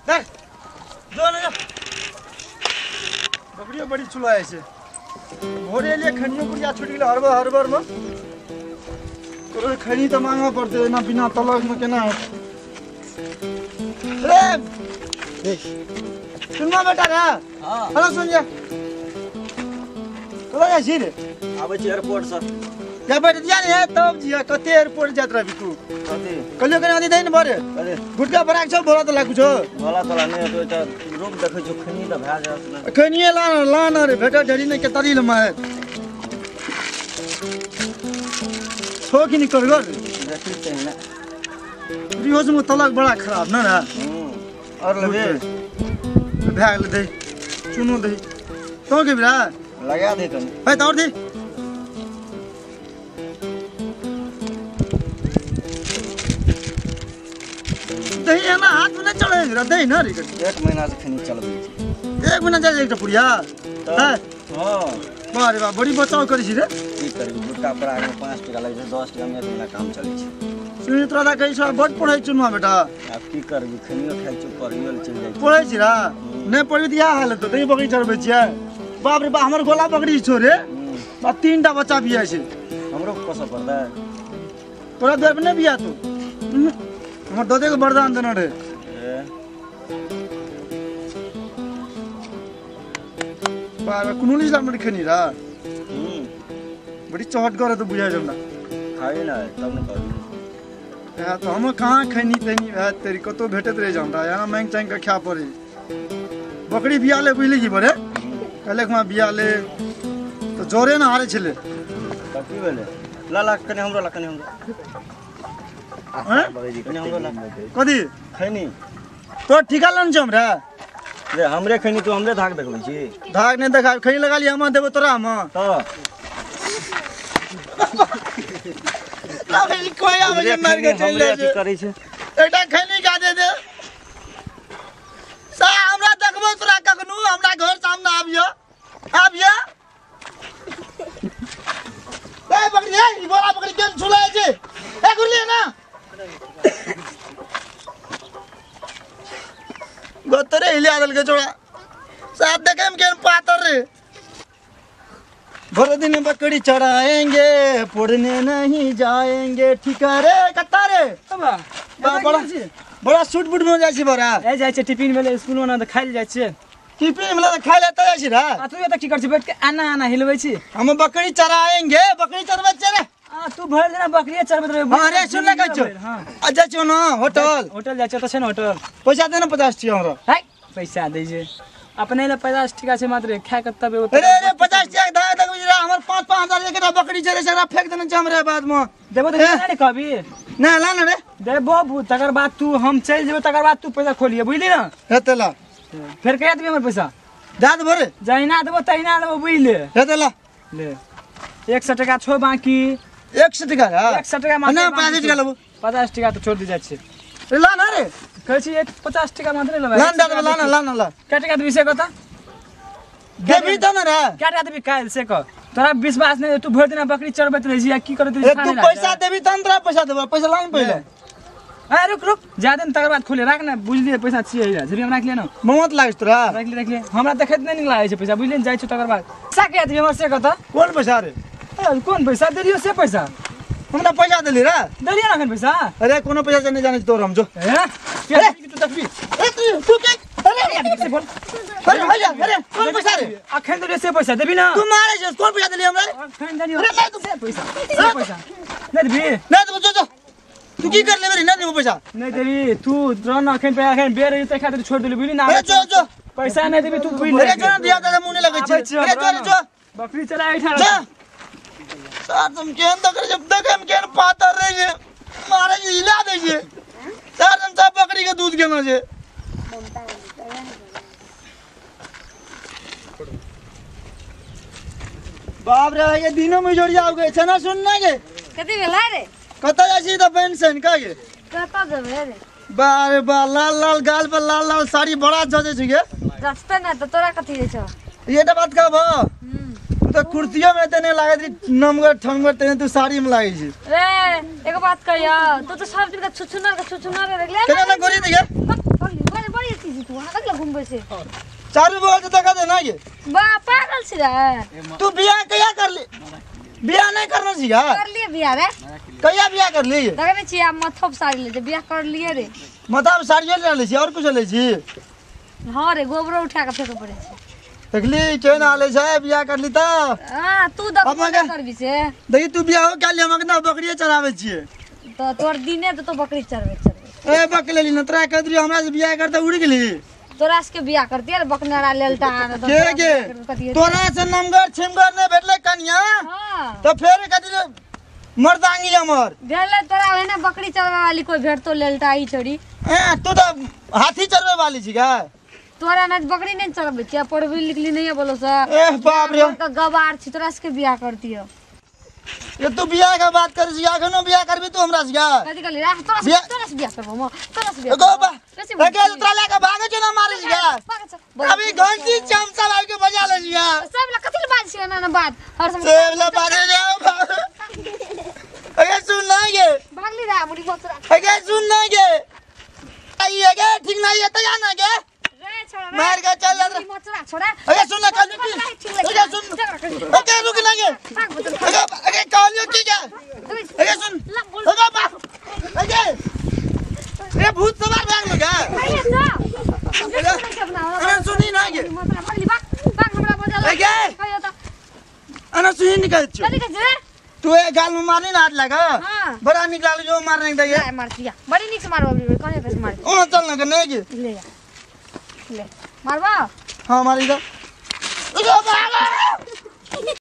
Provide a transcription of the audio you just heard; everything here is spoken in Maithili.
देख जो ना बकरियो बड़ी चुलाए छै भोरे एलियै खनियो कुड़िया छुटि गेलै हरबर हरबर में तोरो खनी तऽ मांगऽ पड़तै एना बिना तलक में केना हेतै रे सुनना बेटा रे हां हेलो सुन जा कतऽ जाइ छी रे आबै छी एयरपोर्ट से जा बैठ दिया ने तब जिया कते एयरपोर्ट जात रहबी तू कथी कहलियो कने अथी दही ने भरे अरे गुटका बराक छौ भोला तोला कुछो भोला तोला नहि हेतौ एकटा रूम देखै छौ खैनी तऽ भए जायत ने खैनिये ला ला ना रे भेटा ढेरी नहि के तरी ले मार छो कि नहीं करगर देखी तऽ ने रिहोज में तलक बड़ा खराब न रे और लेबे भए गेलै दही चुनो दही तो के बिरा लगा दे कनी है तऽ और दे दही एना हाथ में नहीं चढ़े रे दही ना रे एक महीना से खैनी चलबै छी एक महीना जाइ एकटा पुड़िया तऽ हां वाह रे वाह बड़ी बचाव करै छी रे की करबी गुटका पर आगे 5 टका लगै छै 10 टका में एक महीना काम चलै छै सुनि तोरा दा कहै छौ बड पढ़ै चुनुआ बेटा आब की करबी खैनियो खाइ छी पढ़ियो ले चलि जाइ छी पढ़ै छी रा नहि पढ़बी तऽ इएह हाल हेतौ तै बकरी चढ़बै छियै बाप रे बाप हमर गोला बकरी छौ रे बा 3टा बच्चा बिया छै हमरो पोसऽ पड़तै तोरा दुआर पर नहि बिया तू हमर दादे के वरदान देने रहे बाप रे कोनो लीला में खैनी रा बड़ी चहट करे तो बुझाइ छै हमरा खाइ ना तब ने कहबी इएह तऽ हम कहाँ खैनी तैनी भए तेरी कतहु भेटैत रहै छै हमरा यहाँ माँगि चाँगि कऽ खाय पड़ै बकरी बिया ले बुझली की बड़े कहले वहाँ बिया ले तऽ जोरे ने हारे छलै तब की भेलै ला ला कनी हमरो ला कनी हमरो हैं कनी हमरो ला कथी खैनी तोरा ठीका लेने छौ हमरा रे हमरे खैनी तू हमरे धाक देखबै छी धाक नहि देखा खैनी लगा लिया हम देबो तोरा हम तऽ कोई आबै छै मारि के चलि हमरे जाइ अथी छै करै छै एकटा खैनी का दे दे सा हमरा देखबो तोरा कखनो हमरा घर सामने आबियो आबियो ए बकरी ए ई बोला बकरी केन झुलाय छै ए गुरली ना गोतरे हिलिया देलकै छोड़ा साथ देखे में केन पातर रे भर दिन बकरी चढ़ाएंगे फोड़ने नहीं जाएंगे ठीक है रे कत्ता रे बड़ा बड़ा सूट बूट में जाइ छी बड़ा ए जाइ छै टिफिन भेलै स्कूल में तऽ खाइ लए जाइ छियै टिफिन में तऽ खाइ लए तऽ जाइ छी रे आ तू एतऽ की कर छी बैठ के आना आना हिलबै छी हम बकरी चराएंगे बकरी चरबै छियै रे आ तू भरि दिना बकरिये चरबैत रहबै हां रे सुन ले कहै छौ हां आ जाइ छियौ ना होटल होटल जाइ छियै तऽ छै ने होटल पैसा दे ना 50 टका हमरा है पैसा दै छै अपने लए 50 टका छै मात्र खाए के तब एगो अरे अरे 50 टका के धागा देखबै रे हमर 5-5 हजार एकटा बकरी छै रे सेकरा फेंक देने छै हमरे बाद में देबो तऽ ए। नहि कहबी ना ला ना रे देबो तकर बाद तू हम चलि जेबो तकर बाद तू पैसा खोलिए बुझली ना हेतै ला फेर कहिया देबी हमर पैसा दए देबो रे जहिना देबो तहिना देबो बुझले हेतै ला ले 100 टका छौ बाकी 100 टका रे 100 टका मात्र ना बाकी 50 टका छौ। लेबो 50 टका तऽ छोड़ दी जाइ छै रे ला ना रे कहै छी 50 टका मात्र लेबै ला ना दे ला ना ला ना ला कै टका देबी से कह तऽ देबी तऽ ना रे कै टका देबी काल्हि से कह तोरा विश्वास नहि तू भरि दिना बकरी चरबैत रहै छी आ की करैत रहै ए छी तू पैसा देबी तहन तोरा पैसा देबो पैसा ला ना पहिले ए रुक रुक जा दे ने तकर बाद खोले राख ने बुझलियै पैसा छियै हैया झिरी हम राख लियै ने ममत लागै छै तोरा राख लियै राख लियै हमरा देखैत नहि नीक लागै छै पैसा बुझलियै ने जाइ छौ तकर बाद पैसा कहिया देबी हमर से कह तऽ कोन पैसा रे ए, कोन पैसा देलियौ से पैसा हमरा पैसा देली रे देलियै ने एखन पैसा अरे कोनो पैसा से नहीं जाने छी तोर हम जो ए अरे तू देखबी ए तू तू के अरे से बोल अरे भैया अरे कोन पैसा रे अखन देलियौ से पैसा देबी ना तू मारे छे कोन पैसा देली हमरा रे अखन देलियौ अरे नहीं तू से पैसा से पैसा नहि देबी नहीं देबो जो जो तू की कर लेबे रे नहीं देबो पैसा नहि देबी तू रह अखन पे अखन बेर रही तै खातिर छोड़ देली बुझली ना अरे जो जो पैसा नहि देबी तू बुझ अरे जो ना दिया दादा मुंह नहीं लगै आबै छै छियौ, अरे जो रे जो बकरी चला एहिठाम जा सर तुम केहन देख रे देखे में केहन पातर रहे छै मारे छै हिला दै छै सर तुम सब बकरी के दूध केना छै बाप रे ये दिनो में जोड़िया हो गए छै ना सुनना के कथी भेलै रे कतऽ जाइ छी तऽ बहन सन का गे कतऽ जेबै रे बा रे बा लाल लाल गाल पर लाल लाल साड़ी बड़ा जजे छै गे जचतै ने तऽ तोरा कथी होइ छौ ये तऽ बात कहबो तू तऽ कुर्तियो में एते नहि लागैत रही नमगर ठमगर तेने तू साड़ी में लागै छी रे एगो बात कहियौ तू तऽ सब दिन के छुछुनर के छुछुनर देखले केना ना गोरी दिखे बड़ी बड़ी अथी छी सुनबै से चारू बगल से देखा दे ना गे बा पागल छी रे तू बियाह कहिया कर ली बियाह नहीं करना छी कर लिए बियाह रे कहिया बियाह कर ली देखै नै छी आब मथप साड़ी ले जे बियाह कर लिए रे मतलब साड़ियो ले लै छी और कुछ ले छी हां रे गोबरो उठा के फेके पड़ै छै देखली केहन हाल छै बियाह कर ली त हां तू देखबो नै करबी से देखी तू बियाह हो काल हम ना बकरिए चराबै छियै त तोर दिने त तो बकरी चरबै चरबै ए बकलेली न तोरा कह दियो हमरा से बियाह कर त उड़ गेली तोरा से के बियाह करती रे बकनारा लेलटा के के तोरा से नमगर छिमगर नै भेटलै कनिया हां त फेर कथि मर्दांगी हमर भेलै तोरा ओहने बकरी चरबै वाली कोई भेटतो लेलटा ई छोड़ी ए तू त हाथी चरबै वाली छी का तोरा ना बकरी नहीं चरबै छियै पढ़बी लिखली नहीं बोलो सा ए बाप रे गवार छी तोरा से के बियाह करती हो ये तू बियाह के बात करै छी अखनो बियाह करबी तू हमरा से कथि कहली राख तोरा से बियाह करबो म तोरा से बियाह गो बा के तोरा ले के भागे छ ना मारे छी अभी घंटी चमचा आबि के बजा ले छी सब ला कथि ले बाज छी ना ना बात हर समय सब ला बाजे जाओ अगे सुन ना गे भागली रे मुड़ी मोतरा अगे सुन ना गे आई अगे ठीक नहीं है त जाना गे रे छोड़ा मार के चल जा मोतरा छोड़ा अगे सुन ना कल की अगे सुन अगे रुक ना गे अगे अगे कहलियो की गे अगे सुन अगे बा अगे ए भूत सवार भाग लो गे अरे सुनी ना गे मोतरा भागली भाग भाग हमरा बजा अगे अरे सुनी निकल छ कथि कहै रे तू ए गाल में मारनी ना हाथ लगा बड़ा निक लागल जो मारने दे गे मार दिया बड़ी निक से मारबो अभी कने पे मार ओ चल ना के नहीं गे ले ले मारबा हां मारी दो।